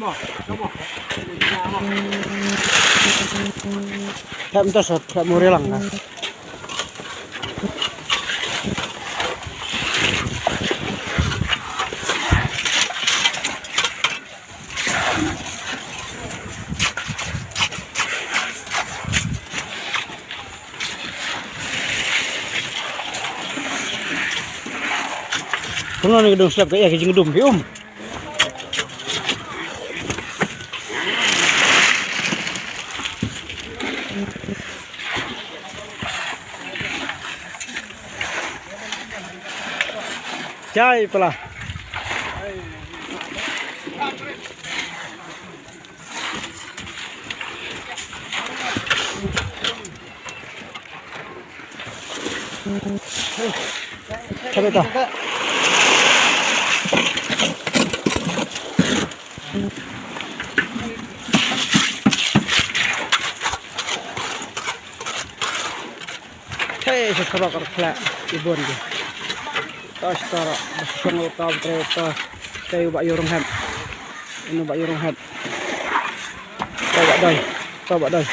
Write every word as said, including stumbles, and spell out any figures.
Thep mynta sot, thep muri lang ka. Kumno ne ka dum slap ka ïa ka jingdum phi um. Chai pala. Sabi ta. Hei, sa sarok ar khleh i bun ki. Ta sa sarok, ba sa song ta ba tre ta. Te u ba yu rong hep. Inu ba yu rong hep. Ta ba doi, ta ba doi.